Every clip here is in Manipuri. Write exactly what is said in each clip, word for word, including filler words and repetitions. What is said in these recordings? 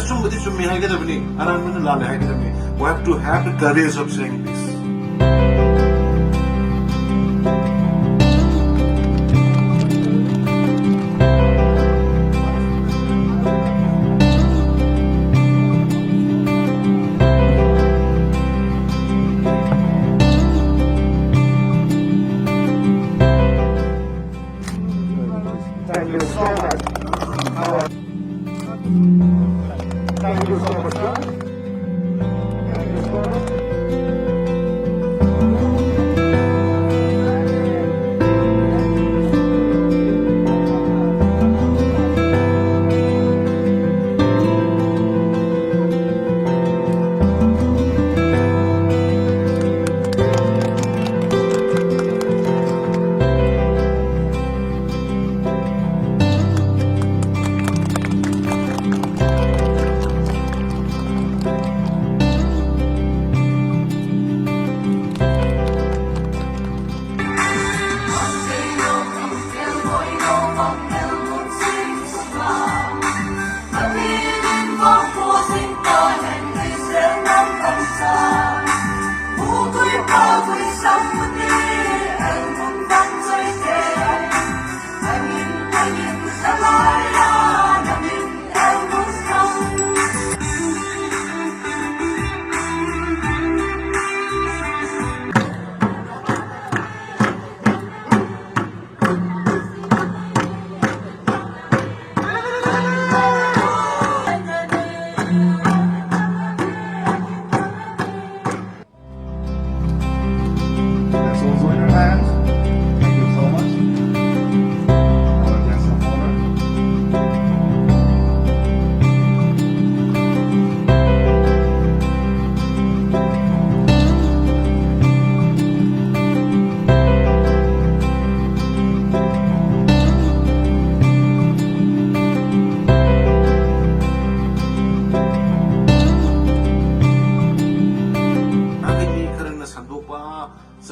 ꯑꯆꯨꯝꯕꯗꯤ ꯆꯨꯝꯃꯤ ꯍꯥꯏꯒꯗꯕꯅꯤ, ꯑꯔꯥꯟꯕꯅ ꯂꯥꯜꯂꯦ ꯍꯥꯏꯒꯗꯕꯅꯤ. We have to have the courage of saying this. Thank you so much. Thank you so much, sir. Thank you so much.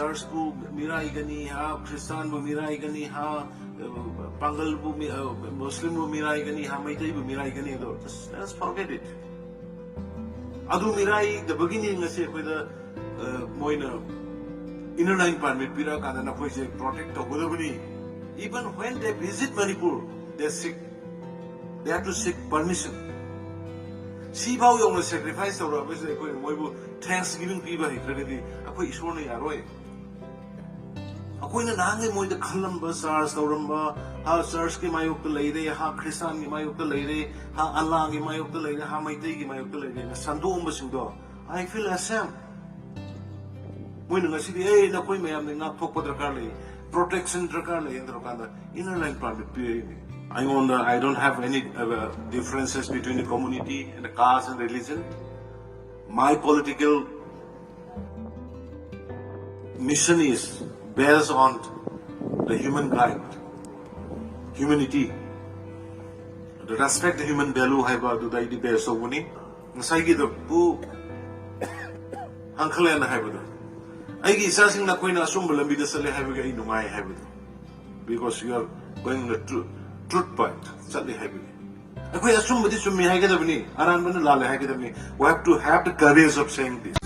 ꯆꯔꯆꯄꯨ ꯃꯤꯔꯥꯏꯒꯅꯤ ꯍꯥ, ꯈ꯭ꯔꯤꯁꯇꯥꯟꯕꯨ ꯃꯤꯔꯥꯏꯒꯅꯤ ꯍꯥ, ꯄꯥꯡꯒꯜꯕꯨ ꯃꯤ- ꯑ, ꯃꯨꯁꯂꯤꯝꯕꯨ ꯃꯤꯔꯥꯏꯒꯅꯤ ꯍꯥ, ꯃꯩꯇꯩꯕꯨ ꯃꯤꯔꯥꯏꯒꯅꯤ, ꯑꯗꯣ just, just forget it. ꯑꯗꯨ ꯃꯤꯔꯥꯏꯗꯕꯒꯤꯅꯤ ꯉꯁꯤ ꯑꯩꯈꯣꯏꯗ, ꯑ, ꯃꯣꯏꯅ inner line permit ꯄꯤꯔꯛꯑꯀꯥꯟꯗ ꯅꯈꯣꯏꯁꯦ protect ꯇꯧꯒꯗꯕꯅꯤ. Even when they visit Manipur, they seek, they have to seek permission. ꯁꯤꯐꯥꯎ ꯌꯧꯅ sacrifice ꯇꯧꯔꯛꯑꯕꯁꯤꯗ ꯑꯩꯈꯣꯏꯅ ꯃꯣꯏꯕꯨ thanksgiving ꯄꯤꯕ ꯍꯩꯇ꯭ꯔꯒꯗꯤ ꯑꯩꯈꯣꯏ ꯏꯁꯣꯔꯅ ꯌꯥꯔꯣꯏ. ꯑꯩꯈꯣꯏꯅ ꯅꯍꯥꯟꯒꯩ ꯃꯣꯏꯗ ꯈꯜꯂꯝꯕ, ꯆꯥꯔꯖ ꯇꯧꯔꯝꯕ, ꯍꯥ ꯆꯔꯆꯀꯤ ꯃꯥꯌꯣꯛꯇ ꯂꯩꯔꯦ, ꯍꯥ ꯈ꯭ꯔꯤꯁꯇꯥꯟꯒꯤ ꯃꯥꯌꯣꯛꯇ ꯂꯩꯔꯦ, ꯍꯥ ꯑꯜꯂꯥꯒꯤ ꯃꯥꯌꯣꯛꯇ ꯂꯩꯔꯦ, ꯍꯥ ꯃꯩꯇꯩꯒꯤ ꯃꯥꯌꯣꯛꯇ ꯂꯩꯔꯦꯅ ꯁꯟꯗꯣꯛꯑꯝꯕꯁꯤꯡꯗꯣ, I feel ashamed. ꯃꯣꯏꯅ ꯉꯁꯤꯗꯤ ꯑꯦ ꯅꯈꯣꯏ ꯃꯌꯥꯝꯗꯤ ꯉꯥꯛꯊꯣꯛꯄ ꯗꯔꯀꯥꯔ ꯂꯩ, protection ꯗꯔꯀꯥꯔ ꯂꯩ ꯍꯥꯏꯅ ꯇꯧꯔꯀꯥꯟꯗ inner line permit ꯄꯤꯔꯛꯏꯅꯤ. ꯑꯩꯉꯣꯟꯗ, I don't have any, uh, differences between the community and the caste and religion. My political mission is based on the humankind, humanity, the respect the human value ꯍꯥꯏꯕ ꯑꯗꯨꯗ ꯑꯩꯗꯤ base ꯇꯧꯕꯅꯤ. ꯉꯁꯥꯏꯒꯤꯗ ꯄꯨ ꯍꯥꯡꯈꯂꯦꯅ ꯍꯥꯏꯕꯗꯣ, ꯑꯩꯒꯤ ꯏꯆꯥꯁꯤꯡ ꯅꯈꯣꯏꯅ ꯑꯆꯨꯝꯕ ꯂꯝꯕꯤꯗ ꯆꯠꯂꯦ ꯍꯥꯏꯕꯒꯤ ꯑꯩ ꯅꯨꯡꯉꯥꯏ ꯍꯥꯏꯕꯗꯣ, because you are going the tru- truth path ꯆꯠꯂꯦ ꯍꯥꯏꯕꯒꯤ. ꯑꯩꯈꯣꯏ ꯑꯆꯨꯝꯕꯗꯤ ꯆꯨꯝꯃꯤ ꯍꯥꯏꯒꯗꯕꯅꯤ, ꯑꯔꯥꯟꯕꯅ ꯂꯥꯜꯂꯦ ꯍꯥꯏꯒꯗꯕꯅꯤ. We have to have the courage of saying this.